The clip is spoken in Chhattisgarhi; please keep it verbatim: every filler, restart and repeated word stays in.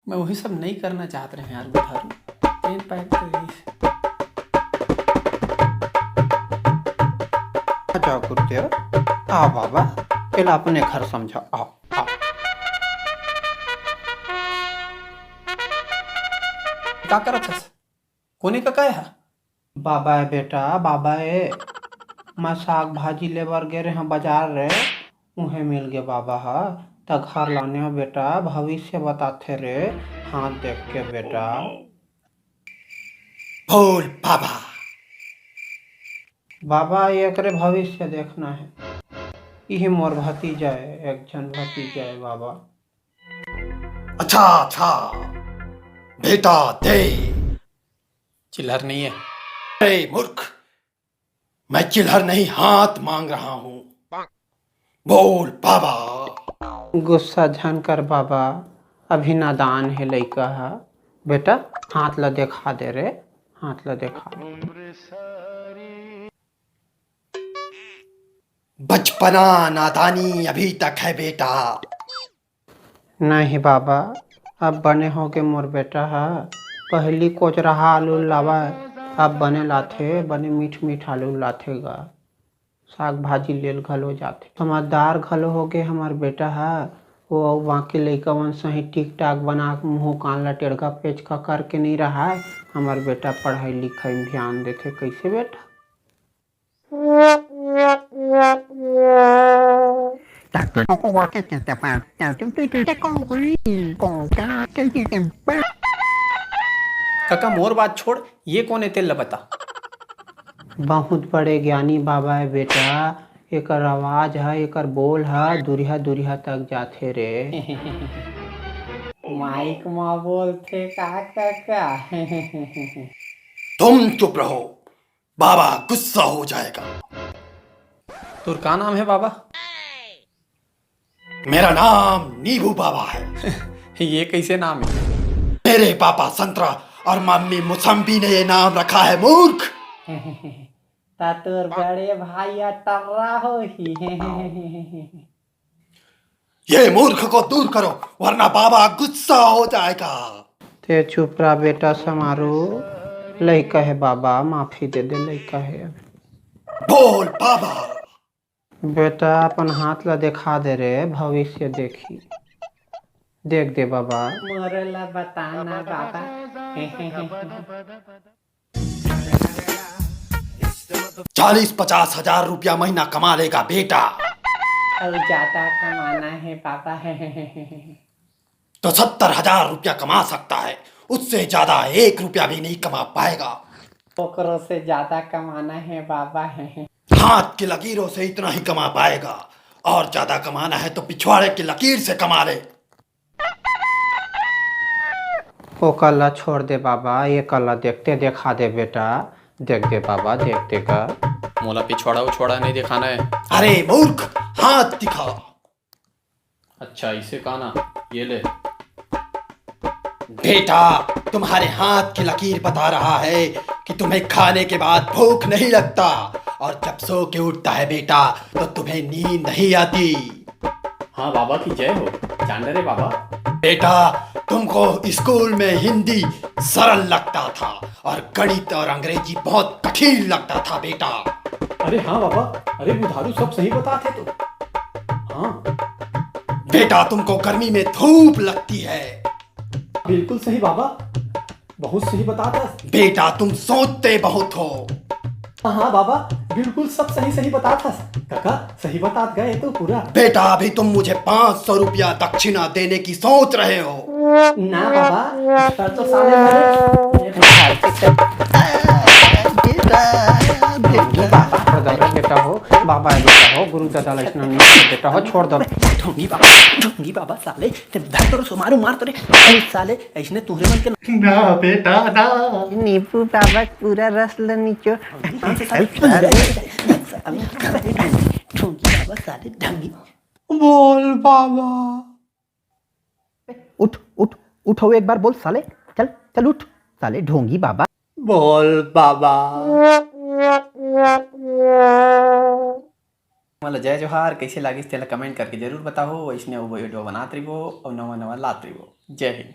मैं वही सब नहीं करना चाहत रहे यार बुधारू। पेन पैक तो यही। आ जाओ गुरुदेव, आओ बाबा, एला अपने घर समझा, आओ, आओ। का करत हस? कोने का काय हा? बाबा ए बेटा, बाबा ए, मैं साग भाजी लेबर गे रेहेंव बजार रे, उहें मिल गे बाबा ह। त घर लाने हो बेटा, भविष्य बताथे रे, हाथ देख के बेटा। बोल बाबा। बाबा, एकरे भविष्य देखना हे। इही मोर भतीजा ए, एक झन भतीजा ए बाबा। अच्छा, अच्छा, बेटा दे। चिल्हर नहीं है। अरे मूर्ख, मैं चिल्हर नहीं, हाथ मांग रहा हूँ। बोल बाबा। गुस्सा झन कर बाबा, अभी नादान हे लइका ह। बेटा, हाथ ला देखा दे रे, हाथ ला देखा। बचपना नादानी अभी तक है बेटा। नहीं बाबा, अब बने होगे मोर बेटा ह। पहिली कोचरहा आलू लावय, अब बने लाथे, बने मीठ मीठ आलू लाथे गा। साग भाजी लेल घलो जाथे। समझदार घलो होगे हमर बेटा ह। वो अउ बाकी लइका मन सही टिक टाक बना के मुंह कान ला टेढ़का पेचका करके नहीं रहाय। हमर बेटा पढ़ाई लिखाई में ध्यान देथे। कैसे बेटा? काका, मोर बात छोड़, ये कोन ए, तेल ल बता। बहुत बड़े ज्ञानी बाबा हे बेटा, एकर आवाज ह, एकर बोल ह दुरिहा दुरिहा तक जाथे रे। माइक म बोलथे का काका? तुम चुप रहो, बाबा गुस्सा हो जाएगा। तोर का नाम हे बाबा? मेरा नाम नींबू बाबा है। ये कैसे नाम है? मेरे पापा संतरा और मम्मी मौसम्बी ने ये नाम रखा है, मूर्ख। ता तोर बड़े भाई अटर्रा होही। ये मूर्ख को दूर करो, वरना बाबा गुस्सा हो जाएगा। ते चुप रह बेटा समारू, लइका हे बाबा, माफी दे दे, लइका हे। बोल बाबा। बेटा अपन हाथ ला देखा दे रे, भविष्य देखी। देख दे बाबा। मोर ला बता ना बाबा। चालीस पचास हजार रुपया महीना कमा लेगा बेटा। अउ ज्यादा कमाना हे बाबा। तो सत्तर हजार रुपया कमा सकता है, उससे ज्यादा एक रुपया भी नहीं कमा पाएगा। ओकरो से ज्यादा कमाना हे बाबा। हाथ की लकीरों से इतना ही कमा पाएगा, और ज्यादा कमाना है तो पिछवाड़े की लकीर से कमा ले। ओकर ला छोड़ दे बाबा, एकर ला देखते देखा दे बेटा, देख दे बाबा, देख दे का। मोला पिछवाड़ा उछवाड़ा नहीं दिखाना है। अरे मूर्ख, हाथ दिखा। अच्छा, इसे कहा ना, ये ले। बेटा, तुम्हारे हाथ की लकीर बता रहा है कि तुम्हें खाने के बाद भूख नहीं लगता, और जब सो के उठता है बेटा, तो तुम्हें नींद नहीं आती। हाँ बाबा की जय हो। चांडा रे बाबा। बेटा, तुमको स्कूल में हिंदी सरल लगता था और गणित और अंग्रेजी बहुत कठिन लगता था बेटा। अरे हाँ बाबा, अरे बुधारू सब सही बताथे तो। हाँ। बेटा, तुमको गर्मी में धूप लगती है। बिल्कुल सही बाबा, बहुत सही बताथस। बेटा, तुम सोचते बहुत हो। हाँ बाबा, बिल्कुल सब सही सही बताथस। काका, सही बतात गए तो पूरा। बेटा, अभी तुम मुझे पाँच सौ रुपया दक्षिणा देने की सोच रहे हो। ना बाबा, कर तो साले मरे। बेटा, बेटा। छोड़ दो रे बेटा हो, बाबा है बेटा हो, गुरु दादा लक्षण नहीं है बेटा हो, छोड़ दो। ढोंगी बाबा, ढोंगी बाबा साले, ते धर तोर सो मारू मार तोरे, अरे साले, ऐसने तुहरे मन के ना बेटा, ना। नींबू बाबा पूरा रस ल निचो। ढोंगी बाबा साले, ढोंगी। बोल बाबा। उठ, उठ, उठ, हो एक बार बोल साले, चल, चल उठ, साले ढोंगी बाबा। बोल बाबा। मतलब जय जोहार, कैसे लागिस तेला comment करके जरूर बताओ। ऐसने वो video बनात रहिबो और नवा नवा लात रहिबो। जय हिंद।